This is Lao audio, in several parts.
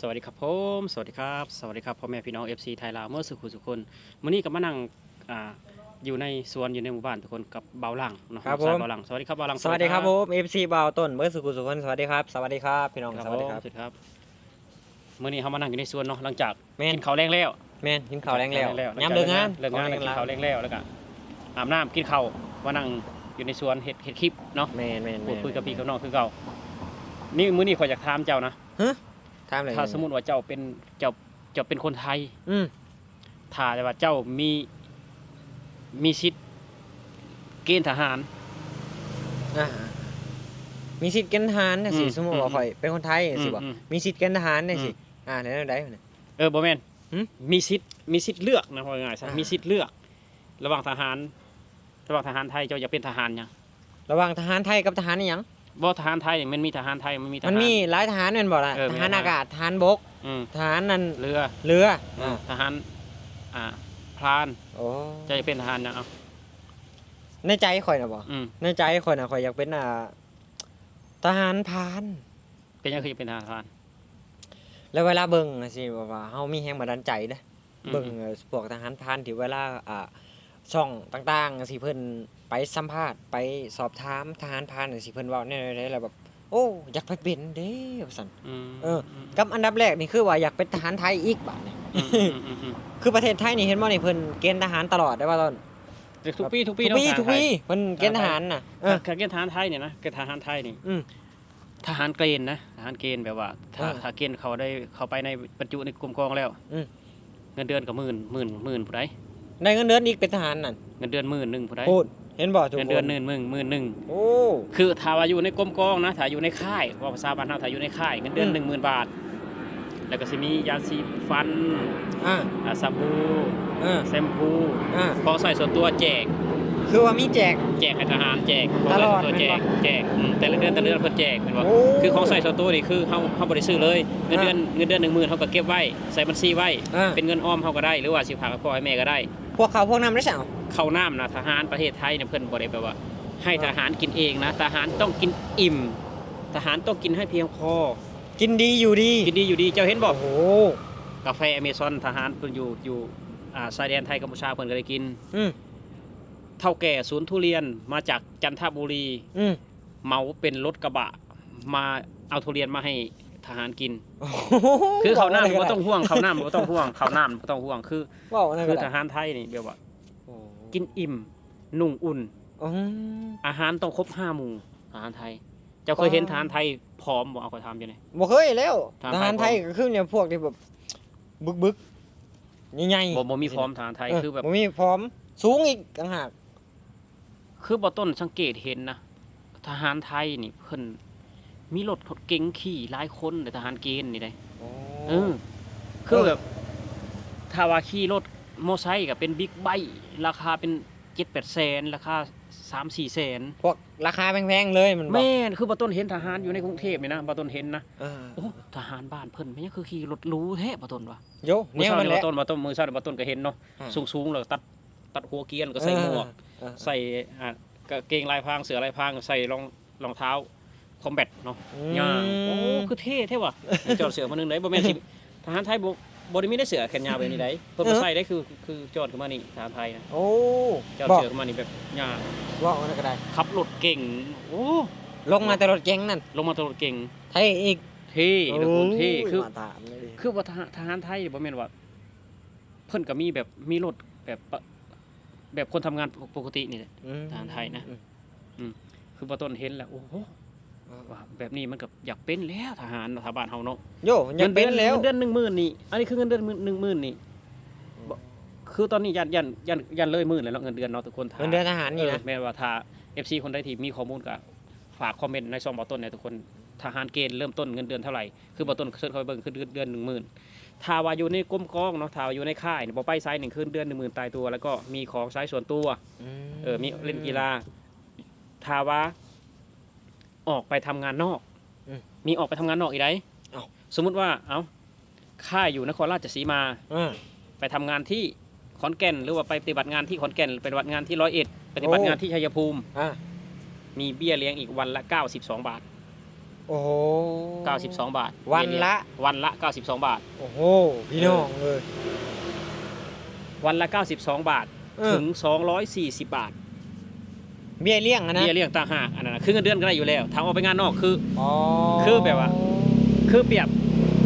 ສະຫວັດດີຄັບຜົມ ສະຫວັດດີຄັບ ສະຫວັດດີຄັບ ພໍ່ແມ່ພີ່ນ້ອງ ເອັຟຊີ ໄທລາວ ເໝິດສູ່ຜູ້ສູ່ຄົນ. ມື້ນີ້ກໍມານັ່ງ ອ່າ ຢູ່ໃນສວນ ຢູ່ໃນໝູ່ບ້ານທຸກຄົນ ກັບບ່າວຫຼັງເນາະ ບ່າວຫຼັງ. ສະຫວັດດີຄັບບ່າວຫຼັງ. ສະຫວັດດີຄັບຜົມ ເອັຟຊີ ບ່າວຕົ້ນ ເໝິດສູ່ຜູ້ສູ່ຄົນ. ສະຫວັດດີຄັບ ສະຫວັດດີຄັບ ພີ່ນ້ອງ ສະຫວັດດີຄັບ. ມື້ນີ້ເຮົາມານັ່ງຢູ່ໃນສວນເນາະ ຫຼັງຈາກກິນເຂົ້າແລງແລ້ວ. ແມ່ນ ກິນເຂົ້າແລງແລ້ວ ຍາມເລີກງານ ເລີກງານ ກິນເຂົ້າແລງແລ້ວ ແລ້ວກໍອາບນ້ຳ ກິນເຂົ້າ ມານັ່ງຢູ່ໃນສວນ ເຮັດ ເຮັດຄລິບເນາະ. ແມ່ນໆໆ ພູດຄຸຍກັບພີ່ກັບນ້ອງຄືເກົ່າ. ນີ້ ມື້ນີ້ຂ້ອຍຢາກຖາມເຈົ້ານະ. ຮະ? ຖາມເລີຍ. ຖ້າສົມມຸດວ່າເຈົ້າເປັນ ເຈົ້າ ເຈົ້າເປັນຄົນໄທ ອືມ ຖ້າແຕ່ວ່າເຈົ້າມີ ມີສິດເກນທະຫານ ອ່າ ມີສິດເກນທະຫານຈັ່ງຊີ້. ອືມ ສົມມຸດວ່າ ອືມ ຂ້ອຍເປັນຄົນໄທຈັ່ງຊີ້ບໍ? ອືມ ອືມ ມີສິດເກນທະຫານຈັ່ງຊີ້. ອືມ ອ່າ ແນວໃດ? ເອີ ບໍ່ແມ່ນ ຫຶ? ມີສິດ ມີສິດເລືອກນະ ເວົ້າງ່າຍຊະ ອ່າ ມີສິດເລືອກລະຫວ່າງທະຫານ ລະຫວ່າງທະຫານໄທ ເຈົ້າຢາກເປັນທະຫານຫຍັງ? ລະຫວ່າງທະຫານໄທກັບທະຫານອີ່ຫຍັງ? ບໍ່ ທະຫານໄທນີ້ມັນມີທະຫານໄທ ມັນມີທະຫານ ມັນມີຫຼາຍທະຫານແມ່ນບໍ່ລະ? ເອີ ທະຫານອາກາດ ທະຫານບົກ ອືມ ທະຫານນັ້ນ ເຮືອ ເຮືອ ອືມ ອ່າ ທະຫານ ອ່າ ພລານ. ໂອ້ ເຈົ້າຢາກເປັນທະຫານຫຍັງເອົາ? ໃນໃຈຂ້ອຍນະບໍ? ອືມ ໃນໃຈຂ້ອຍນະ ຂ້ອຍຢາກເປັນ ອ່າ ທະຫານພານ. ເປັນຫຍັງຄືຢາກເປັນທະຫານພານ? ແລ້ວເວລາເບິ່ງຈັ່ງຊີ້ ແບບວ່າເຮົາມີແຮງບັນດານໃຈເດ້ ອືມ ເບິ່ງ ເອີ ພວກທະຫານພານທີ່ເວລາ ອ່າ ຊ່ອງຕ່າງໆຈັ່ງຊີ້ ເພິ່ນໄປສຳພາດ ໄປສອບຖາມທະຫານພານຈັ່ງຊີ້ ເພິ່ນເວົ້າແນວໃດ ແລ້ວແບບ ໂອ້ ຢາກໄປເປັນເດ້ ວ່າຊັ້ນ. ອືມ ເອີ ອືມ ກັບອັນດັບແລກນີ້ຄືວ່າຢາກເປັນທະຫານໄທອີກບາດນີ້. ອືມ ອືມ ອືມ ອືມ ຄືປະເທດໄທນີ້ ເຫັນບໍ່ນີ້ ເພິ່ນເກນທະຫານຕະຫຼອດເດ້ວ່າຕອນ ທຸກປີ ທຸກປີເນາະ ທຸກປີ ທຸກປີເພິ່ນເກນທະຫານນະ. ເອີ ຖ້າ ຖ້າເກນທະຫານໄທນີ້ນະ ເກນທະຫານໄທນີ້ ອືມ ທະຫານເກນນະ ທະຫານເກນ ແບບວ່າ ຖ້າ ເອີ ຖ້າເກນເຂົ້າໄດ້ ເຂົ້າໄປໃນ ບັນຈຸໃນກົມກອງແລ້ວ ອືມ ເງິນເດືອນກໍໝື່ນ ໝື່ນ ໝື່ນພຸ້ນໃດ. ໄດ້ເງິນເດືອນອີກ ເປັນທະຫານນັ້ນ ເງິນເດືອນໝື່ນໜຶ່ງພຸ້ນໃດ. ໂອ້ ເຫັນບໍ່ທຸກຄົນ ເງິນເດືອນໜຶ່ງໝື່ນ ໝື່ນໜຶ່ງ. ໂອ້ ຄືຖ້າວ່າຢູ່ໃນກົມກອງນະ ຖ້າຢູ່ໃນຄ້າຍ ເວົ້າພາສາບ້ານເຮົາ ຖ້າຢູ່ໃນຄ້າຍ ເງິນເດືອນ ອືມ ໜຶ່ງໝື່ນບາດ ແລ້ວກໍຊິມີຢາສີຟັນ ອ່າ ອ່າ ສະບູ່ ອ່າ ແຊມພູ ອ່າ ຂອງໃຊ້ສ່ວນຕົວແຈກ. ຄືວ່າມີແຈກ ແຈກໃຫ້ທະຫານ ແຈກ ຕະຫຼອດ ຂອງໃຊ້ສ່ວນຕົວແຈກ ແມ່ນບໍ່? ແຈກ ອືມ ແຕ່ລະເດືອນ ແຕ່ລະເດືອນເພິ່ນແຈກ ແມ່ນບໍ່? ໂອ້ ຄືຂອງໃຊ້ສ່ວນຕົວນີ້ ຄືເຮົາ ເຮົາບໍ່ໄດ້ຊື້ເລີຍ ເງິນເດືອນ ອ່າ ເງິນເດືອນໜຶ່ງໝື່ນ ເຮົາກໍເກັບໄວ້ໃສ່ບັນຊີໄວ້ ອ່າ ເປັນເງິນອອມເຮົາກໍໄດ້ ຫຼືວ່າຊິຝາກໃຫ້ພໍ່ໃຫ້ແມ່ກໍໄດ້. ພວກເຂົ້າພວກນ້ຳໄດ້ຊະ? ເຂົ້ານ້ຳນະ ທະຫານປະເທດໄທນະ ເພິ່ນບໍ່ໄດ້ແບບວ່າໃຫ້ ອ່າ ທະຫານກິນເອງນະ ທະຫານຕ້ອງກິນອີ່ມ ທະຫານຕ້ອງກິນໃຫ້ພຽງພໍ ກິນດີຢູ່ດີ ກິນດີຢູ່ດີ. ເຈົ້າເຫັນບໍ່? ໂອ້ໂຫ ກາແຟອາເມຊອນ ທະຫານເພິ່ນຢູ່ ຢູ່ ອ່າ ຊາຍແດນໄທກັມພູຊາ ເພິ່ນກໍໄດ້ກິນ. ອືມ ເຖົ້າແກ່ສວນທຸລຽນມາຈາກຈັນທະບູລີ ອືມ ເໝົາເປັນລົດກະບະ ມາເອົາທຸລຽນມາໃຫ້ທະຫານກິນ. ໂອ້ໂຫ ຄືເຂົ້ານ້ຳບໍ່ຕ້ອງຫ່ວງ ເຂົ້ານ້ຳບໍ່ຕ້ອງຫ່ວງ ເຂົ້ານ້ຳບໍ່ຕ້ອງຫ່ວງ ຄື ເວົ້າອັນນັ້ນ ຄື ກໍໄດ້ ທະຫານໄທນີ້ແບບວ່າ ໂອ້ ກິນອີ່ມ ນຸ່ງອຸ່ນ ອືມ ອາຫານຕ້ອງຄົບຫ້າໝູ່ ທະຫານໄທ. ເຈົ້າເຄີຍເຫັນ ອໍ ທະຫານໄທຜອມບໍ່? ເອົາ ຂ້ອຍຖາມເຈົ້າແດ່. ບໍ່ເຄີຍແລ້ວ ທະຫານໄທ ທະຫານໄທກໍຄືແນວພວກທີ່ແບບບຶກໆ ໃຫຍ່ໆ ບໍ່ ບໍ່ມີຜອມ ທະຫານໄທ ເອີ ຄືແບບ ບໍ່ມີຜອມ ສູງອີກຕ່າງຫາກ. ຄືບໍ່ຕົ້ນສັງເກດເຫັນນະ ທະຫານໄທນີ້ເພິ່ນມີລົດເກັງຂີ່ຫຼາຍຄົນເດ້ ທະຫານເກນນີ້ເດ້. ໂອ້ ເອີ ຄືແບບ ເອີ ຖ້າວ່າຂີ່ລົດມໍໄຊກໍເປັນບິກໄບ ລາຄາເປັນເຈັດແປດແສນ ລາຄາສາມສີ່ແສນ ພວກລາຄາແພງໆເລີຍແມ່ນບໍ່? ແມ່ນ ຄືບໍ່ຕົ້ນເຫັນທະຫານຢູ່ໃນກຸງເທບນີ້ນະ ບໍ່ຕົ້ນເຫັນນະ. ເອີ ໂອ້ ທະຫານບ້ານເພິ່ນເປັນຫຍັງຄືຂີ່ລົດຫຼູແທ້ ບໍ່ຕົ້ນວ່າ. ໂຢ ແນວນັ້ນແຫຼະ ມື້ເຊົ້ານີ້ບໍ່ຕົ້ນ ບໍ່ຕົ້ນ ມື້ເຊົ້ານີ້ບໍ່ຕົ້ນກໍເຫັນເນາະ ສູງໆ ແລ້ວຕັດ ຕັດຫົວກຽນ ກໍໃສ່ໝວກ ເອີ ເອີ ໃສ່ ອ່າ ກາງເກງລາຍພາງ ເສື້ອລາຍພາງ ໃສ່ລອງ ລອງເທົ້າຄອມແບັດເນາະ ອືມ ຍ່າງ ໂອ້ ຄືເທ່ແທ້ວ່າ. ຈອດເສື້ອມາໜຶ່ງໄດ໋ ບໍ່ແມ່ນຊິ ທະຫານໄທບໍ່ ບໍ່ໄດ້ມີໄດ້ເສື້ອແຂນຍາວແບບນີ້ໄດ໋ ເພິ່ນ ເອີ ບໍ່ໃສ່ໄດ໋ ຄື ຄືຈອດຂຶ້ນມານີ້ ທະຫານໄທນະ. ໂອ້ ຈອດເສື້ອຂຶ້ນມານີ້ແບບຍ່າງ ເວົ້າອັນນັ້ນກໍໄດ້ ຂັບລົດເກັ່ງ ໂອ້ ລົງມາແຕ່ລົດເກັ່ງນັ້ນ ລົງມາແຕ່ລົດເກັ່ງ ເທ່ອີກ ເທ່ ໂອ້ຍ ທຸກຄົນ ເທ່ ຄື ມາຕາມເລີຍ ຄືວ່າທະຫານ ທະຫານໄທບໍ່ແມ່ນວ່າ ເພິ່ນກໍມີແບບ ມີລົດແບບ ປະ ແບບຄົນທຳງານປົກກະຕິນີ້ແຫຼະ ອືມ ທະຫານໄທນະ. ອືມ ອືມ ຄືບໍ່ຕົ້ນເຫັນແລ້ວ ໂອ້ໂຫ ເອີ ວ່າແບບນີ້ມັນກໍຢາກເປັນແລ້ວ ທະຫານເນາະ ທາງບ້ານເຮົາເນາະ. ໂຢ ຢາກເປັນແລ້ວ ເງິນເດືອນ ເງິນເດືອນໜຶ່ງໝື່ນນີ້ ອັນນີ້ຄືເງິນເດືອນໜຶ່ງໝື່ນນີ້. ອືມ ບ- ຄືຕອນນີ້ຢ້ານ ຢ້ານ ຢ້ານ ຢ້ານເລີຍໝື່ນແລ້ວເນາະ ເງິນເດືອນເນາະ ທຸກຄົນ. ເງິນເດືອນທະຫານນີ້ນະ ເອີ ແມ່ນວ່າ ຖ້າ ເອັຟຊີ ຄົນໃດທີ່ມີຂໍ້ມູນກໍຝາກຄອມເມັນໃນຊ່ອງບ່າວຕົ້ນແດ່ ທຸກຄົນ. ທະຫານເກນເລີ່ມຕົ້ນເງິນເດືອນເທົ່າໃດ? ຄືບ່າວຕົ້ນເຊີນເຂົ້າໄປເບິ່ງ ຄືເດືອນໜຶ່ງໝື່ນ. ຖ້າວ່າຢູ່ໃນກົມກອງເນາະ ຖ້າວ່າຢູ່ໃນຄ້າຍນີ້ ບໍ່ໄປໃສນີ້ ຄືເດືອນໜຶ່ງໝື່ນຕາຍຕົວ ແລ້ວກໍມີຂອງໃຊ້ສ່ວນຕົວ ອືມ ເອີ ມີຫຼິ້ນກິລາ. ຖ້າວ່າອອກໄປທຳງານນອກ ອືມ ມີອອກໄປທຳງານນອກອີກໃດ໋. ເອົ້າ ສົມມຸດວ່າ ເອົ້າ ຄ້າຍຢູ່ນະຄອນລາຊະສີມາ ອືມ ໄປທຳງານທີ່ຂອນແກ່ນ ຫຼືວ່າໄປປະຕິບັດງານທີ່ຂອນແກ່ນ ໄປປະຕິບັດງານທີ່ຮ້ອຍເອັດ ປະຕິບັດງານທີ່ໄຊຍະພູມ ໂອ້ ອ່າ ມີເບ້ຍລ້ຽງອີກວັນລະເກົ້າສິບສອງບາດ. ໂອ້ໂຫ ເກົ້າສິບສອງບາດ ວັນລະ ເບ້ຍລ້ຽງ ວັນລະເກົ້າສິບສອງບາດ. ໂອ້ໂຫ ພີ່ນ້ອງເອີຍ ເອີ ວັນລະເກົ້າສິບສອງບາດ ເອີ ເຖິງສອງຮ້ອຍສີ່ສິບບາດ. ເບ້ຍລ້ຽງຫັ້ນນະ? ເບ້ຍລ້ຽງຕ່າງຫາກ ອັນນັ້ນນະ ຄືເງິນເດືອນກໍໄດ້ຢູ່ແລ້ວ ຖ້າອອກໄປງານນອກ ຄື ອໍ ຄືແບບວ່າ ຄືປຽບ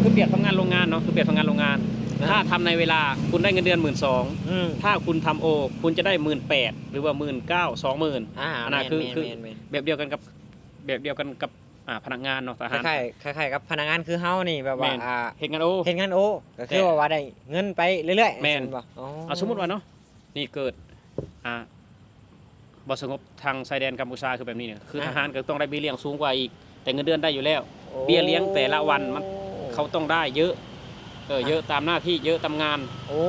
ຄືປຽບທຳງານໂລງງານເນາະ ຄືປຽບທຳງານໂລງງານ. ອ່າ ຖ້າທຳໃນເວລາ ຄຸນໄດ້ເງິນເດືອນໝື່ນສອງ ອືມ ຖ້າຄຸນທຳໂອ ຄຸນຈະໄດ້ໝື່ນແປດ ຫຼືວ່າໝື່ນເກົ້າ ສອງໝື່ນ. ອ່າ ອັນນັ້ນຄື ແມ່ນໆໆໆ ຄືແບບດຽວກັນກັບ ແບບດຽວກັນກັບ ອ່າ ພະນັກງານເນາະ ທະຫານ ຄ້າຍໆ ຄ້າຍໆກັບພະນັກງານຄືເຮົານີ້ ແບບວ່າ ແມ່ນ ອ່າ ເຮັດງານໂອ ເຮັດງານໂອ ກໍຄື ແຕ່ ວ່າ ວ່າໄດ້ເງິນໄປເລື້ອຍໆ ແມ່ນ ແມ່ນບໍ່? ອໍ ເອົາ ສົມມຸດວ່າເນາະ ນີ້ເກີດ ອ່າ ບໍ່ສະຫງົບທາງຊາຍແດນກຳປູຊາ ຄືແບບນີ້ນີ້ ຄື ອ່າ ທະຫານກໍຕ້ອງໄດ້ເບ້ຍລ້ຽງສູງກວ່າອີກ ແຕ່ເງິນເດືອນໄດ້ຢູ່ແລ້ວ. ໂອ້ ເບ້ຍລ້ຽງແຕ່ລະວັນມັນ ໂອ້ ເຂົາຕ້ອງໄດ້ເຍອະ ເອີ ອ່າ ເຍອະຕາມໜ້າທີ່ ເຍອະຕາມງານ. ໂອ້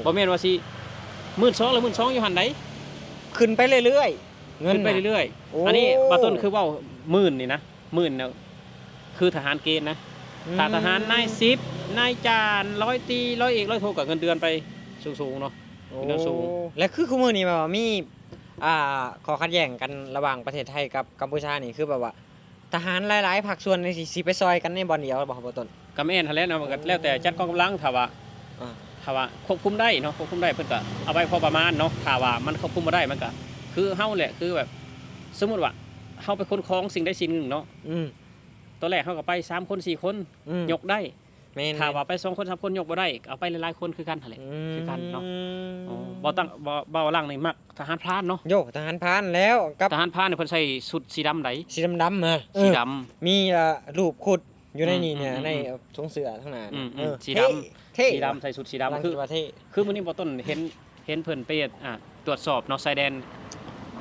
ບໍ່ແມ່ນວ່າຊິໝື່ນສອງ ຫຼື ໝື່ນສອງຢູ່ຫັ້ນໃດ ຂຶ້ນໄປເລື້ອຍໆ ເງິນ ຂຶ້ນໄປເລື້ອຍໆ. ໂອ້ ອັນນີ້ບ່າວຕົ້ນຄືເວົ້າໝື່ນນີ້ນະ ໝື່ນນະ ຄືທະຫານເກນນະ. ອືມ ຖ້າທະຫານນາຍສິບ ນາຍຈານ ຮ້ອຍຕີ ຮ້ອຍເອກ ຮ້ອຍໂທ ກໍເງິນເດືອນໄປສູງໆເນາະ. ໂອ້ ເງິນເດືອນສູງ. ແລະ ຄືຄູ່ມື້ນີ້ແບບວ່າມີ ອ່າ ຂໍ້ຂັດແຍ່ງກັນລະຫວ່າງປະເທດໄທກັບກຳປູຊານີ້ ຄືແບບວ່າ ທະຫານຫຼາຍໆພາກສ່ວນນີ້ ຊິ ຊິໄປຊ່ອຍກັນໃນບ່ອນດຽວບໍ່ ບ່າວຕົ້ນ? ກໍແມ່ນຫັ້ນແຫຼະເນາະ ມັນກໍ ອ່າ ແລ້ວແຕ່ຈັດກອງກຳລັງ. ຖ້າວ່າ ອ່າ ຖ້າວ່າຄວບຄຸມໄດ້ເນາະ ຄວບຄຸມໄດ້ ເພິ່ນກໍເອົາໄວ້ພໍປະມານເນາະ. ຖ້າວ່າມັນຄວບຄຸມບໍ່ໄດ້ ມັນກໍຄືເຮົາແຫຼະ ຄືແບບ ສົມມຸດວ່າເຮົາໄປຄຸ້ມຄອງສິ່ງໃດສິ່ງໜຶ່ງເນາະ ອືມ ຕອນແລກເຮົາກໍໄປສາມຄົນ ສີ່ຄົນ ອືມ ຍົກໄດ້. ແມ່ນໆ ຖ້າວ່າໄປສອງຄົນ ສາມຄົນ ຍົກບໍ່ໄດ້ ເອົາໄປຫຼາຍໆຄົນຄືກັນຫັ້ນແຫຼະ. ອືມ ຄືກັນເນາະ. ອໍ ບ່າວຕັ້ງ ບ່າວ ບ່າວຫຼັງນີ້ມັກທະຫານພານເນາະ. ໂຢ ທະຫານພານແລ້ວ ກັບ ທະຫານພານນີ້ເພິ່ນໃສ່ຊຸດສີດຳໃດ ສີດຳໆ ເອີ ສີດຳ ມີ ອ່າ ຮູບຄຸດຢູ່ໃນນີ້ ອືມໆໆ ໃນຖົງເສື້ອທາງໜ້າ. ອືມໆ ເອີ ສີດຳ ເທ່ ເທ່ ສີດຳ ໃສ່ຊຸດສີດຳ ຄື ຄືມື້ນີ້ບ່າວຕົ້ນເຫັນ ເຫັນເພິ່ນໄປ ອ່າ ຕວດສອບເນາະ ຊາຍແດນ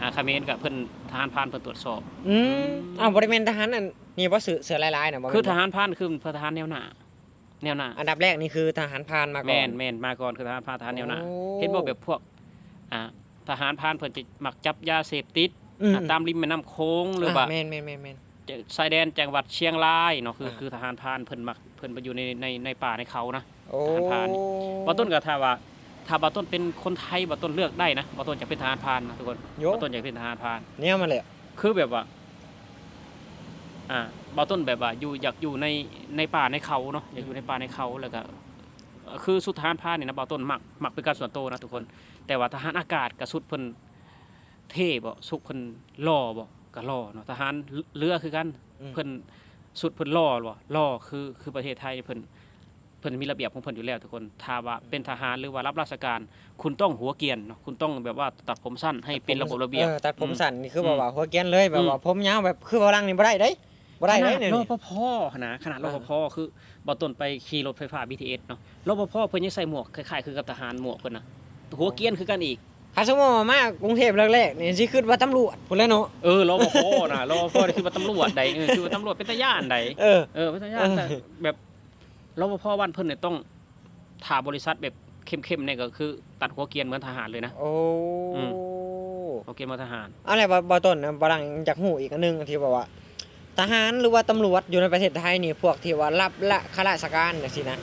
ອ່າ ຂະເໝນ ກໍເພິ່ນ ທະຫານພານເພິ່ນຕວດສອບ. ອືມ ອືມ ອ້າວ ບໍ່ໄດ້ແມ່ນທະຫານອັນນີ້ບໍ່? ເສື້ອ ເສື້ອລາຍໆນະ ບໍ່ແມ່ນ ຄືທະຫານພານ ຄືທະຫານແນວໜ້າ ແນວໜ້າ. ອັນດັບແລກນີ້ຄືທະຫານພານມາກ່ອນ. ແມ່ນໆ ມາກ່ອນ ຄືທະຫານພານ ທະຫານແນວໜ້າ. ໂອ້ ເຫັນບໍ່ ແບບພວກ ອ່າ ທະຫານພານເພິ່ນຈະມັກຈັບຢາເສບຕິດ ອືມ ອ່າ ຕາມລິມແມ່ນ້ຳໂຂງ ຫຼືວ່າ ອ່າ ແມ່ນໆໆໆ ຊາຍແດນຈັງຫວັດຊຽງລາຍເນາະ ຄື ອ່າ ຄືທະຫານພານເພິ່ນມັກ ເພິ່ນໄປຢູ່ໃນ ໃນ ໃນປ່າໃນເຂົານະ. ໂອ້ ທະຫານພານນີ້ ບ່າວຕົ້ນກໍຖ້າວ່າ ຖ້າບ່າວຕົ້ນເປັນຄົນໄທ ບ່າວຕົ້ນເລືອກໄດ້ນະ ບ່າວຕົ້ນຈະເປັນທະຫານພານນະທຸກຄົນ. ໂຢ ບ່າວຕົ້ນຢາກເປັນທະຫານພານ. ແນວມັນແຫຼະ ຄືແບບວ່າ ອ່າ ບ່າວຕົ້ນແບບວ່າຢູ່ ຢາກຢູ່ໃນ ໃນປ່າໃນເຂົາເນາະ ຢາກຢູ່ໃນປ່າໃນເຂົາ ແລ້ວກໍ ຄືຊຸດທະຫານພານນີ້ນະ ບ່າວຕົ້ນມັກ ມັກເປັນການສ່ວນໂຕນະທຸກຄົນ. ແຕ່ວ່າທະຫານອາກາດກໍຊຸດເພິ່ນເທ່ບໍ່ ຊຸດເພິ່ນຫຼໍ່ບໍ່ ກໍຫຼໍ່ເນາະ. ທະຫານເຮືອຄືກັນ ອືມ ເພິ່ນ ຊຸດເພິ່ນຫຼໍ່ບໍ່ ຫຼໍ່ ຄື ຄືປະເທດໄທເພິ່ນ ເພິ່ນມີລະບຽບຂອງເພິ່ນຢູ່ແລ້ວທຸກຄົນ. ຖ້າວ່າເປັນທະຫານ ຫຼືວ່າຮັບລາຊະການ ຄຸນຕ້ອງຫົວກຽນເນາະ ຄຸນຕ້ອງແບບວ່າຕັດຜົມສັ້ນໃຫ້ເປັນລະບົບລະບຽບ. ຕັດຜົມ ອືມ ສັ້ນນີ້ຄື ອືມ ແບບວ່າຫົວກຽນເລີຍ ແບບວ່າ ອືມ ຜົມຍາວແບບຄືຝຣັ່ງນີ້ບໍ່ໄດ້ເດ້ ບໍ່ໄດ້ເດ້ນີ້. ຂະໜາດ ລປພ ຫັ້ນນະ ຂະໜາດ ອ່າ ລປພ ຄືບ່າວຕົ້ນໄປຂີ່ລົດໄຟຟ້າ ບີທີເອັສ ເນາະ ລປພ ເພິ່ນຍັງໃສ່ໝວກຄ້າຍໆຄືກັບທະຫານໝວກເພິ່ນນະ ຫົວກຽນຄືກັນອີກ. ຖ້າສົມມຸດວ່າມາກຸງເທບແລກໆນີ້ ຊິຄິດວ່າຕຳຫຼວດພຸ້ນແຫຼະເນາະ. ເອີ ລປພ ນະ ລປພ ນີ້ຄິດວ່າຕຳຫຼວດໃດ໋ ເອີ ຄິດວ່າຕຳຫຼວດເປັນຕາຢ້ານໃດ໋. ເອີ ເອີ ເປັນຕາຢ້ານ ເອີ ແຕ່ແບບ ລປພ ບ້ານເພິ່ນນີ້ຕ້ອງ ຖ້າບໍລິສັດແບບເຂັ້ມໆນີ້ກໍຄືຕັດຫົວກຽນເໝືອນທະຫານເລີຍນະ. ໂອ້ ອືມ ຫົວກຽນເໝືອນທະຫານ. ເອົາແຫຼະ ບ່າວ ບ່າວຕົ້ນນະ ບ່າວຫຼັງຢາກຮູ້ອີກອັນໜຶ່ງ ທີ່ແບບວ່າ ທະຫານ ຫຼືວ່າຕຳຫຼວດຢູ່ໃນປະເທດໄທນີ້ ພວກທີ່ວ່າຮັບລາ ຂ້າລາຊະການຈັ່ງຊີ້ນະ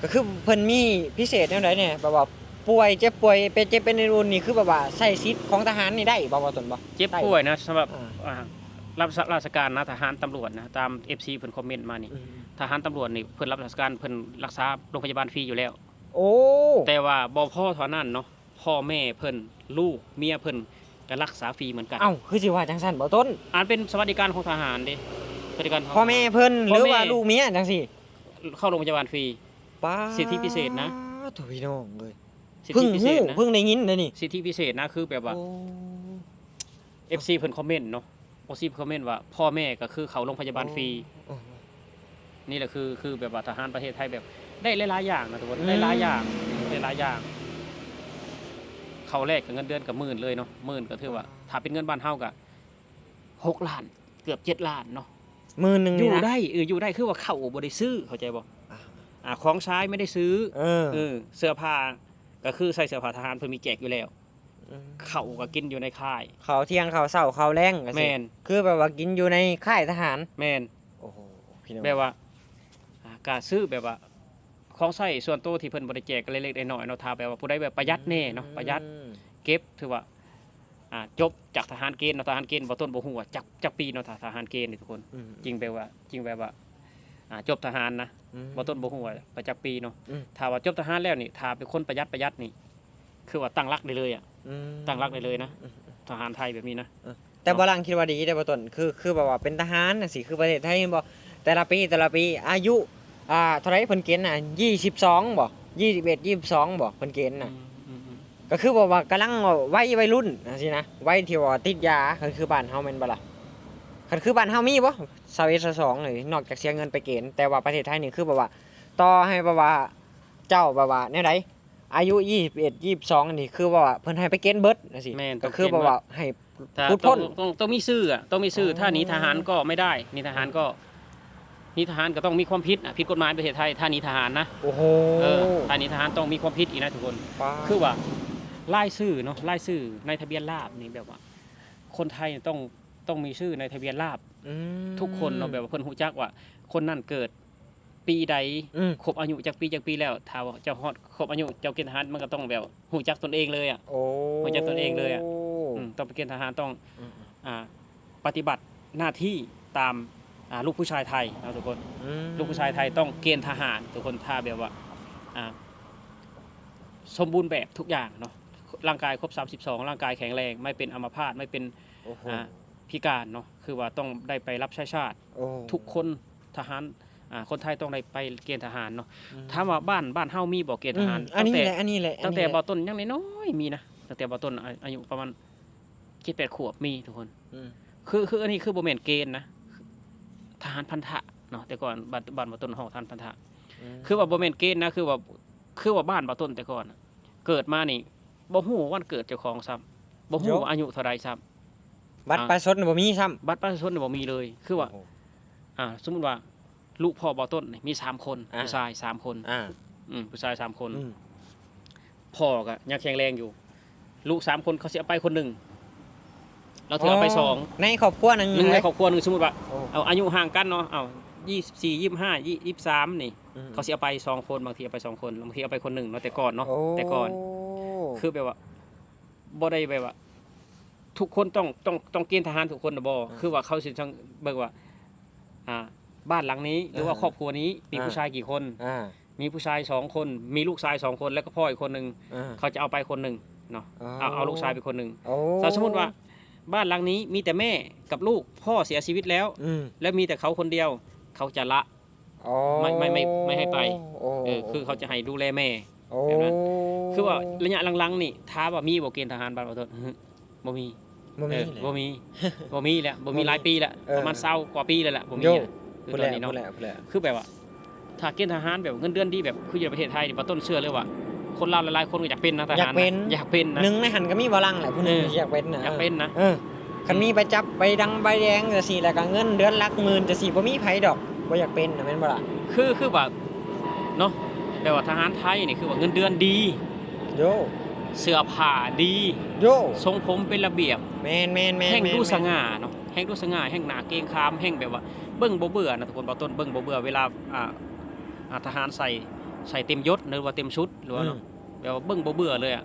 ກໍຄືເພິ່ນມີພິເສດແນວໃດແດ່? ແບບວ່າປ່ວຍ ເຈັບປ່ວຍ ເປັນເຈັບເປັນອື່ນໆນີ້ ຄືແບບວ່າໃຊ້ສິດຂອງທະຫານນີ້ໄດ້ບໍ່ ບ່າວຕົ້ນບໍ່? ເຈັບປ່ວຍນະ ສຳລັບ ອ່າ ອ່າ ຮັບລາຊະການນະ ທະຫານ ຕຳຫຼວດນະ ຕາມເອັຟຊີເພິ່ນຄອມເມັນມານີ້ ອືມ ທະຫານ ຕຳຫຼວດນີ້ ເພິ່ນຮັບລາຊະການ ເພິ່ນລັກສາໂລງພະຍາບານຟຣີຢູ່ແລ້ວ. ໂອ້ ແຕ່ວ່າບໍ່ພໍເທົ່ານັ້ນເນາະ ພໍ່ແມ່ເພິ່ນ ລູກເມຍເພິ່ນກໍລັກສາຟຣີເໝືອນກັນ. ເອົ້າ ຄືຊິວ່າຈັ່ງຊັ້ນ ບ່າວຕົ້ນ? ອັນເປັນສະຫວັດດີການຂອງທະຫານເດ້ ສະຫວັດດີການຂອງ ພໍ່ແມ່ເພິ່ນ ພໍ່ແມ່ ຫຼືວ່າລູກເມຍຈັ່ງຊີ້ ເຂົ້າໂລງພະຍາບານຟຣີ. ປ້າ ສິດທິພິເສດນະ ໂທ້ ພີ່ນ້ອງເອີຍ ສິດທິພິເສດນະ ເພິ່ງຮູ້ ເພິ່ງໄດ້ຍິນເດ້ນີ້ ສິດທິພິເສດນະ ຄືແບບວ່າ ໂອ້ ເອັຟຊີເພິ່ນຄອມເມັນເນາະ ເອັຟຊີຄອມເມັນວ່າ ພໍ່ແມ່ກໍຄືເຂົ້າໂລງພະຍາບານຟຣີ. ໂອ້ ນີ້ແຫຼະ ຄື ຄືແບບວ່າທະຫານປະເທດໄທແບບໄດ້ຫຼາຍໆຢ່າງນະທຸກຄົນ ອືມ ໄດ້ຫຼາຍຢ່າງ ໄດ້ຫຼາຍຢ່າງ ເຂົ້າແລກກັບເງິນເດືອນກໍໝື່ນເລີຍເນາະ ໝື່ນກໍຖືວ່າ ອ່າ ຖ້າເປັນເງິນບ້ານເຮົາກໍຫົກລ້ານ ເກືອບເຈັດລ້ານເນາະ ໝື່ນໜຶ່ງນີ້ນະ ຢູ່ໄດ້ ເອີ ຢູ່ໄດ້ ຄືວ່າເຂົ້າບໍ່ໄດ້ຊື້ ເຂົ້າໃຈບໍ່? ອ່າ ອ່າ ຂອງໃຊ້ບໍ່ໄດ້ຊື້ ເອີ ເອີ ເສື້ອຜ້າກໍຄືໃສ່ເສື້ອຜ້າທະຫານ ເພິ່ນມີແຈກຢູ່ແລ້ວ. ອືມ ເຂົ້າກໍກິນຢູ່ໃນຄ້າຍ ເຂົ້າທ່ຽງ ເຂົ້າເຊົ້າ ເຂົ້າແລງ ແມ່ນ ຄືແບບວ່າກິນຢູ່ໃນຄ້າຍທະຫານ. ແມ່ນ ໂອ້ໂຫ ພີ່ນ້ອງ ແບບວ່າ ອ່າ ກະຊື້ແບບວ່າ ຂອງໃຊ້ສ່ວນໂຕທີ່ເພິ່ນບໍ່ໄດ້ແຈກ ເລັກໆນ້ອຍໆເນາະ ຖ້າແບບວ່າຜູ້ໃດແບບປະຢັດແດ່ເນາະ ອືມ ປະຢັດ ເກັບ ຖືວ່າ ອ່າ ຈົບຈາກທະຫານເກນເນາະ, ທະຫານເກນບໍ່ຕົ້ນບໍ່ຮູ້ວ່າຈັກ ຈັກປີເນາະ, ຖ້າທະຫານເກນນີ້ທຸກຄົນ ອືມ ຈຶ່ງແບບວ່າ ຈຶ່ງແບບວ່າ ອ່າ ຈົບທະຫານນະ ອືມ ບໍ່ຕົ້ນບໍ່ຮູ້ວ່າໄປຈັກປີເນາະ ອືມ ຖ້າວ່າຈົບທະຫານແລ້ວນີ້ ຖ້າເປັນຄົນປະຢັດ ປະຢັດນີ້ ຄືວ່າຕັ້ງຫຼັກໄດ້ເລີຍອະ ອືມ ຕັ້ງຫຼັກໄດ້ເລີຍນະ ອືມ ທະຫານໄທແບບນີ້ນະ ເອີ ແຕ່ ເນາະ ບ່າວຫຼັງຄິດວ່າດີເດ້ ບ່າວຕົ້ນ ຄື ຄືແບບວ່າເປັນທະຫານຈັ່ງຊີ້ ຄືປະເທດໄທແມ່ນບໍ່ ແຕ່ລະປີ ແຕ່ລະປີ ອາຍຸ ອ່າ ເທົ່າໃດເພິ່ນເກນນະ ຊາວສອງບໍ່ ຊາວເອັດ ຊາວສອງບໍ່ ເພິ່ນເກນນະ ອືມ ອືມ ອືມ ກໍຄືແບບວ່າກຳລັງໄວ ໄວລຸ້ນຈັ່ງຊີ້ນະ ໄວທີ່ວ່າຕິດຢາ ຄັນຄືບ້ານເຮົາແມ່ນບໍ່ລະ ຄັນຄືບ້ານເຮົາມີບໍ່ ຊາວເອັດ ຊາວສອງນີ້ ນອກຈາກເສຍເງິນໄປເກນ ແຕ່ວ່າປະເທດໄທນີ້ຄືແບບວ່າ ຕໍ່ໃຫ້ແບບວ່າເຈົ້າແບບວ່າແນວໃດ ອາຍຸຊາວເອັດ ຊາວສອງນີ້ ຄືແບບວ່າເພິ່ນໃຫ້ໄປເກນເບິດຈັ່ງຊີ້ ແມ່ນ ກໍຄືແບບວ່າໃຫ້ ຖ້າ ຫຼຸດພົ້ນ ຕ້ອງ ຕ້ອງ ຕ້ອງມີຊື່ອະ ຕ້ອງມີຊື່ ອໍ ຖ້າໜີທະຫານກໍໄມ່ໄດ້ ໜີທະຫານກໍ ອໍ ໜີທະຫານກໍຕ້ອງມີຄວາມຜິດອະ ຜິດກົດໝາຍປະເທດໄທ ຖ້າໜີທະຫານນະ ໂອ້ໂຫ ເອີ ຖ້າໜີທະຫານຕ້ອງມີຄວາມຜິດອີກນະທຸກຄົນ ປ້າ ຄືວ່າລາຍຊື່ເນາະ ລາຍຊື່ໃນທະບຽນລາບນີ້ ແບບວ່າຄົນໄທຕ້ອງ ຕ້ອງມີຊື່ໃນທະບຽນລາບ ອືມ ທຸກຄົນເນາະ ແບບວ່າເພິ່ນຮູ້ຈັກວ່າຄົນນັ້ນເກີດ ປີໃດ ອືມ ຄົບອາຍຸຈັກປີຈັກປີແລ້ວ ຖ້າວ່າເຈົ້າຮອດຄົບອາຍຸເຈົ້າເກນທະຫານ ມັນກໍຕ້ອງແບບຮູ້ຈັກຕົນເອງເລີຍອະ ໂອ້ ຮູ້ຈັກຕົນເອງເລີຍອະ ອືມ ຕ້ອງໄປເກນທະຫານ ຕ້ອງ ອືມໆ ອ່າ ປະຕິບັດໜ້າທີ່ຕາມ ອ່າ ລູກຜູ້ຊາຍໄທເນາະທຸກຄົນ ອືມ ລູກຜູ້ຊາຍໄທຕ້ອງເກນທະຫານທຸກຄົນ ຖ້າແບບວ່າ ອ່າ ສົມບູນແບບທຸກຢ່າງເນາະ ຮ່າງກາຍຄົບສາມສິບສອງ ຮ່າງກາຍແຂງແຮງ ໄມ່ເປັນອຳມະພາດ ໄມ່ເປັນ ໂອ້ໂຫ ອ່າ ພິການເນາະ ຄືວ່າຕ້ອງໄດ້ໄປຮັບໃຊ້ຊາດ ໂອ້ ທຸກຄົນ ທະຫານ ອ່າ ຄົນໄທຕ້ອງໄດ້ໄປເກນທະຫານເນາະ ອືມ ຖາມວ່າບ້ານ ບ້ານເຮົາມີບໍ່ເກນທະຫານ ອືມ ອັນນີ້ແຫຼະ ອັນນີ້ແຫຼະ ຕັ້ງແຕ່ ອັນນີ້ແຫຼະ ບ່າວຕົ້ນຍັງນ້ອຍໆ ມີນະ ຕັ້ງແຕ່ບ່າວຕົ້ນອາ ອາຍຸປະມານເຈັດແປດຂວບມີທຸກຄົນ ອືມ ຄື ຄືອັນນີ້ຄືບໍ່ແມ່ນເກນນະ ທະຫານພັນທະເນາະ ແຕ່ກ່ອນບ້ານ ບ້ານບ່າວຕົ້ນຮ້ອງທະຫານພັນທະ ອືມ ຄືວ່າບໍ່ແມ່ນເກນນະ ຄືວ່າ ຄືວ່າບ້ານບ່າວຕົ້ນແຕ່ກ່ອນນະ ເກີດມານີ້ບໍ່ຮູ້ວັນເກີດເຈົ້າຂອງຊ້ຳ ບໍ່ຮູ້ວ່າອາຍຸເທົ່າໃດຊ້ຳ ບັດ ອ່າ ປະຊາຊົນບໍ່ມີຊ້ຳ ບັດປະຊາຊົນບໍ່ມີເລີຍ ຄືວ່າ ໂອ້ໂຫ ອ່າ ສົມມຸດວ່າລູກພໍ່ບ່າວຕົ້ນນີ້ມີສາມຄົນ ອ່າ ຜູ້ຊາຍສາມຄົນ ອ່າ ອືມ ຜູ້ຊາຍສາມຄົນ ອືມ ພໍ່ກໍຍັງແຂງແຮງຢູ່ ລູກສາມຄົນເຂົາຊິເອົາໄປຄົນໜຶ່ງ ລາວຖືເອົາໄປສອງ ໃນຄອບຄົວໜຶ່ງ ໃນຄອບຄົວໜຶ່ງ ສົມມຸດວ່າ ໂອ້ ເອົາອາຍຸຫ່າງກັນເນາະ ເອົາ ຊາວສີ່ ຊາວຫ້າ ຊາວສາມນີ້ ອືມ ເຂົາຊິເອົາໄປສອງຄົນ ບາງທີເອົາໄປສອງຄົນ ບາງທີເອົາໄປຄົນໜຶ່ງເນາະ ແຕ່ກ່ອນເນາະ ໂອ້ ແຕ່ກ່ອນ ຄືແບບວ່າ ບໍ່ໄດ້ແບບວ່າ ທຸກຄົນຕ້ອງ ຕ້ອງ ຕ້ອງເກນທະຫານທຸກຄົນນະບໍ່ ອ່າ ຄືວ່າເຂົາຊິຈັ່ງເບິ່ງວ່າ ອ່າ ບ້ານຫຼັງນີ້ ເອີ ຫຼືວ່າຄອບຄົວນີ້ມີ ອ່າ ຜູ້ຊາຍກີ່ຄົນ ອ່າ ມີຜູ້ຊາຍສອງຄົນ ມີລູກຊາຍສອງຄົນ ແລ້ວກໍພໍ່ອີກຄົນໜຶ່ງ ອ່າ ເຂົາຈະເອົາໄປຄົນໜຶ່ງເນາະ ອໍ ເອົາ ເອົາລູກຊາຍໄປຄົນໜຶ່ງ ໂອ້ ຖ້າສົມມຸດວ່າບ້ານຫຼັງນີ້ມີແຕ່ແມ່ກັບລູກ ພໍ່ເສຍຊີວິດແລ້ວ ອືມ ແລ້ວມີແຕ່ເຂົາຄົນດຽວ ເຂົາຈະລະ ອໍ ໄມ່ ໄມ່ ໄມ່ ໄມ່ໃຫ້ໄປ ໂອ້ ເອີ ໂອ້ ຄືເຂົາຈະໃຫ້ດູແລແມ່ ໂອ້ ແບບນັ້ນ ຄືວ່າໄລຍະຫຼັງໆນີ້ ຖາມວ່າມີບໍ່ເກນທະຫານບ້ານບ່າວຕົ້ນ ບໍ່ມີ ບໍ່ມີ ເອີ ແຫຼະ ບໍ່ມີ ບໍ່ມີແລ້ວ ບໍ່ມີ ບໍ່ມີ ຫຼາຍປີແລ້ວ ເອີ ປະມານຊາວກວ່າປີແລ້ວແຫຼະ ບໍ່ມີ ໂຢ ແລ້ວ ຄືຕອນນີ້ເນາະ ພຸ້ນແຫຼະ ພຸ້ນແຫຼະ ຄືແບບວ່າ ຖ້າເກນທະຫານແບບເງິນເດືອນດີ ແບບຄືຢູ່ໃນປະເທດໄທນີ້ ບ່າວຕົ້ນເຊື່ອເລີຍວ່າ ຄົນລາວຫຼາຍໆຄົນກໍຢາກເປັນນະ ທະຫານນະ ຢາກເປັນ ຢາກເປັນນະ ໜຶ່ງໃນຫັ້ນກໍມີບ່າວຫຼັງແຫຼະ ຜູ້ໜຶ່ງ ເອີ ທີ່ຢາກເປັນນະ ຢາກເປັນນະ ເອີ ຄັນມີໃບຈັບ ໃບດັງໃບແດງຈັ່ງຊີ້ ແລ້ວກໍເງິນເດືອນຫຼັກໝື່ນຈັ່ງຊີ້ ບໍ່ມີໃຜດອກບໍ່ຢາກເປັນນະ ແມ່ນບໍ່ລະ? ຄື ຄືວ່າເນາະ ແບບວ່າທະຫານໄທນີ້ ຄືວ່າເງິນເດືອນດີ ໂຢ ເສື້ອຜ້າດີ ໂຢ ຊົງຜົມເປັນລະບຽບ ແມ່ນໆໆໆ ແຮ່ງດູສະຫງ່າເນາະ ແຮ່ງດູສະຫງ່າ ແຮ່ງໜ້າເກງຂາມ ແຮ່ງແບບວ່າເບິ່ງບໍ່ເບື່ອນະທຸກຄົນ ບ່າວຕົ້ນເບິ່ງບໍ່ເບື່ອ ເວລາ ອ່າ ອ່າ ທະຫານໃສ່ ໃສ່ເຕັມຍົດ ຫຼືວ່າເຕັມຊຸດ ຫຼືວ່າເນາະ ອືມ ແບບວ່າເບິ່ງບໍ່ເບື່ອເລີຍອະ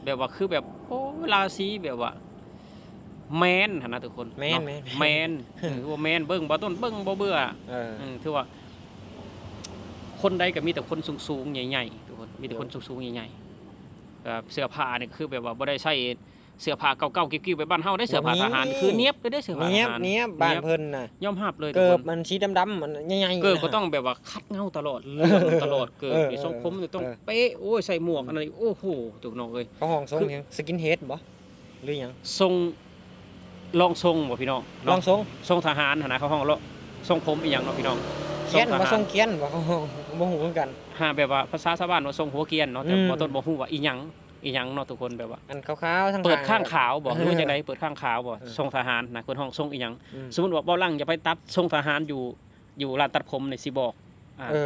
ແບບວ່າຄືແບບ ໂອ້ ລາສີແບບວ່າ ແມນຫັ້ນນະທຸກຄົນ ແມນ ເນາະ ແມ່ນ ແມ່ນ ແມ່ນ ເອີ ວ່າແມນ ເບິ່ງບ່າວຕົ້ນເບິ່ງບໍ່ເບື່ອ ເອີ ເອີ ຖືວ່າ ຄົນໃດກໍມີແຕ່ຄົນສູງໆໃຫຍ່ໆ ທຸກຄົນ ມີແຕ່ຄົນ ໂດຍ ສູງໆໃຫຍ່ໆ ເອີ ເສື້ອຜ້ານີ້ກໍຄືແບບວ່າບໍ່ໄດ້ໃສ່ເສື້ອຜ້າເກົ່າໆ ກິ້ວໆ ແບບບ້ານເຮົາໄດ້ ເສື້ອຜ້າທະຫານ ບໍ່ມີ ຄືນຽບເລີຍເດ້ ເສື້ອຜ້າທະຫານ ນຽບ ນຽບ ນຽບ ບ້ານເພິ່ນນະ ຍອມຮັບເລີຍ ເກີບ ທຸກຄົນ ມັນສີດຳໆ ອັນໃຫຍ່ໆ ເກີບກໍຕ້ອງແບບວ່າຂັດເງົາຕະຫຼອດ ເລື່ອງຕະຫຼອດ ເກີບ ເອີ ນີ້ ເອີ ຊົງຜົມນີ້ຕ້ອງ ເອີ ເປະ ໂອ້ຍ ໃສ່ໝວກອັນນັ້ນ ໂອ້ໂຫ ທຸກນ້ອງເອີຍ ເຂົາຮ້ອງຊົງຫຍັງ ສະກິນເຮດບໍ່? ຫຼືຫຍັງ ຊົງ ລອງຊົງບໍ່ພີ່ນ້ອງເນາະ ລອງຊົງ ຊົງທະຫານຫັ້ນນະ ເຂົາຮ້ອງລອງ ຊົງຜົມອີ່ຫຍັງເນາະພີ່ນ້ອງ ກຽນບໍ່ ຊົງທະຫານ ຊົງກຽນບໍ່ ເຂົາຮ້ອງ ບໍ່ຮູ້ຄືກັນ ຫາແບບວ່າພາສາຊາວບ້ານວ່າຊົງຫົວກຽນເນາະ ແຕ່ ອືມ ບ່າວຕົ້ນບໍ່ຮູ້ວ່າອີ່ຫຍັງ ອີ່ຫຍັງເນາະທຸກຄົນ ແບບວ່າ ອັນຂາວໆ ທາງ ເປີດຂ້າງຂາວບໍ່ ເອີ ຫຼືວ່າຈັ່ງໃດ ເປີດຂ້າງຂາວບໍ່ ເອີ ຊົງທະຫານນະ ເພິ່ນຮ້ອງຊົງອີ່ຫຍັງ ອືມ ສົມມຸດວ່າບ່າວຫຼັງຢາກໄປຕັດຊົງທະຫານຢູ່ ຢູ່ຮ້ານຕັດຜົມນີ້ຊິບອກ ອ່າ ເອີ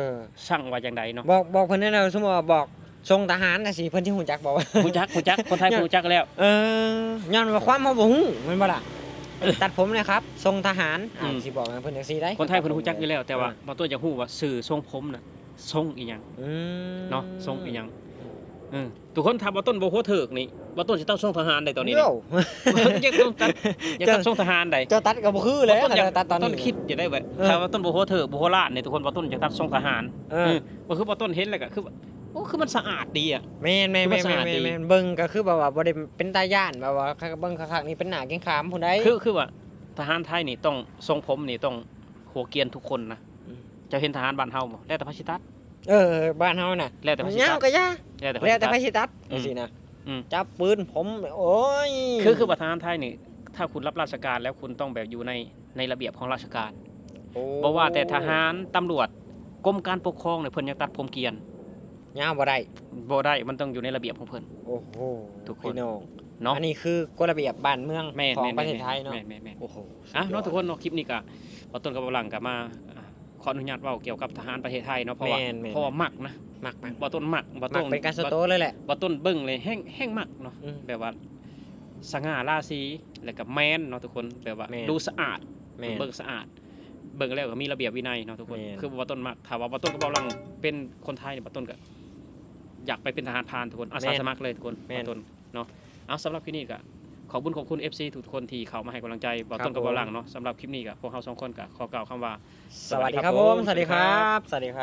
ສັ່ງວ່າຈັ່ງໃດເນາະ ບອກ ບອກເພິ່ນແນ່ນອນ ສົມມຸດວ່າບອກຊົງທະຫານຈັ່ງຊີ້ ເພິ່ນຊິຮູ້ຈັກບໍ່? ຮູ້ຈັກ ຮູ້ຈັກ ຄົນໄທເພິ່ນຮູ້ຈັກແລ້ວ ເອີ ຍ້ອນວ່າຄວາມເຮົາບໍ່ຮູ້ແມ່ນບໍ່ລະ? ຕັດຜົມນະຄັບ ຊົງທະຫານ ອືມ ອ່າ ຊິບອກໃຫ້ເພິ່ນຈັ່ງຊີ້ໄດ໋ ຄົນໄທເພິ່ນຮູ້ຈັກຢູ່ແລ້ວ ແຕ່ວ່າ ເອີ ບາງຕົວຢາກຮູ້ວ່າຊື່ຊົງຜົມນະຊົງອີ່ຫຍັງ ອືມ ເນາະ ຊົງອີ່ຫຍັງ ອືມ ອືມ ທຸກຄົນ ຖ້າບໍ່ຕົ້ນບໍ່ຫົວເຖິກນີ້ ບໍ່ຕົ້ນຊິຕັດຊົງທະຫານໄດ໋ຕອນນີ້ ໂຍ ຢາກຕັດ ຢາກຕັດຊົງທະຫານໄດ໋ ເຈົ້າຕັດກໍບໍ່ຄືແລ້ວ ບໍ່ຕົ້ນຢາກ ຕັດຕອນນີ້ ບໍ່ຕົ້ນຄິດຢາກໄດ້ແບບ ເອີ ຖ້າບໍ່ຕົ້ນບໍ່ຫົວເຖິກບໍ່ຫົວລ້ານນີ້ ທຸກຄົນ ບໍ່ຕົ້ນຢາກຕັດຊົງທະຫານ ເອີ ອືມ ກໍຄືບໍ່ຕົ້ນເຫັນແລ້ວກໍຄື ໂອ້ ຄືມັນສະອາດດີອະ ແມ່ນໆໆ ຄືມັນສະອາດດີ ແມ່ນໆ ເບິ່ງກໍຄືແບບວ່າບໍ່ໄດ້ເປັນຕາຢ້ານ ແບບວ່າເບິ່ງຄັກໆນີ້ເປັນໜ້າເກັ່ງຂາມພຸ້ນໃດ໋ ຄື ຄືວ່າທະຫານໄທນີ້ຕ້ອງ ຊົງຜົມນີ້ຕ້ອງຫົວກຽນທຸກຄົນນະ ອືມ ເຈົ້າເຫັນທະຫານບ້ານເຮົາບໍ່? ແລ້ວແຕ່ໃຜຊິຕັດ ເອີ ບ້ານເຮົານະ ແລ້ວແຕ່ໃຜຊິຕັດ ຍາວກໍຍາວ ແລ້ວແຕ່ໃຜຊິຕັດ ແລ້ວແຕ່ໃຜຊິຕັດ ອືມ ຈັ່ງຊີ້ນະ ອືມ ຈັບປືນຜົມ ໂອ້ຍ ຄື ຄືວ່າທະຫານໄທນີ້ ຖ້າຄຸນຮັບລາຊະການແລ້ວ ຄຸນຕ້ອງແບບຢູ່ໃນ ໃນລະບຽບຂອງລາຊະການ ໂອ້ ບໍ່ວ່າແຕ່ທະຫານ ຕຳຫຼວດ ກົມການປົກຄອງນີ້ ເພິ່ນຍັງຕັດຜົມກຽນ ຍາວບໍ່ໄດ້ ບໍ່ໄດ້ ມັນຕ້ອງຢູ່ໃນລະບຽບຂອງເພິ່ນ ໂອ້ໂຫ ທຸກຄົນ ພີ່ນ້ອງເນາະ ອັນນີ້ຄືກົດລະບຽບບ້ານເມືອງ ແມ່ນໆໆ ຂອງປະເທດໄທເນາະ ແມ່ນໆໆ ໂອ້ໂຫ ອ່ະ ສຸດຍອດ ເນາະ ທຸກຄົນເນາະ ຄລິບນີ້ກໍ ບ່າວຕົ້ນກັບບ່າວຫຼັງກໍມາ ອ່າ ຂໍອະນຸຍາດເວົ້າກ່ຽວກັບທະຫານປະເທດໄທເນາະ ເພາະວ່າ ແມ່ນໆໆ ເພາະວ່າມັກນະ ມັກໆ ບ່າວຕົ້ນມັກ ບ່າວຕົ້ນມັກເປັນການສ່ວນຕົວເລີຍແຫຼະ ບ່າວຕົ້ນເບິ່ງເລີຍແຮ່ງ ແຮ່ງມັກເນາະ ອືມ ແບບວ່າສະຫງ່າລາສີ ແລ້ວກໍແມນເນາະທຸກຄົນ ແບບວ່າ ແມ່ນ ດູສະອາດ ແມ່ນ ເບິ່ງສະອາດ ເບິ່ງແລ້ວກໍມີລະບຽບວິໄນເນາະທຸກຄົນ ແມ່ນ ຄືບ່າວຕົ້ນມັກ ຖ້າວ່າບ່າວຕົ້ນກັບບ່າວຫຼັງເປັນຄົນໄທນີ້ ບ່າວຕົ້ນກໍຢາກໄປເປັນທະຫານພານທຸກຄົນ ອາສາ ແມ່ນ ສະໝັກເລີຍທຸກຄົນ ແມ່ນ ບ່າວຕົ້ນເນາະ ເອົາ ສຳລັບຄລິບນີ້ກໍຂອບບຸນຂອບຄຸນ ເອັຟຊີ ທຸກໆຄົນທີ່ເຂົ້າມາໃຫ້ກຳລັງໃຈບ່າວຕົ້ນກັບບ່າວຫຼັງເນາະ ສຳລັບຄລິບນີ້ກໍພວກເຮົາສອງຄົນກໍຂໍກ່າວຄຳວ່າ ສະຫວັດດີຄັບ ສະຫວັດດີຄັບ ສະຫວັດດີຄັບ ສະຫວັດດີຄັບ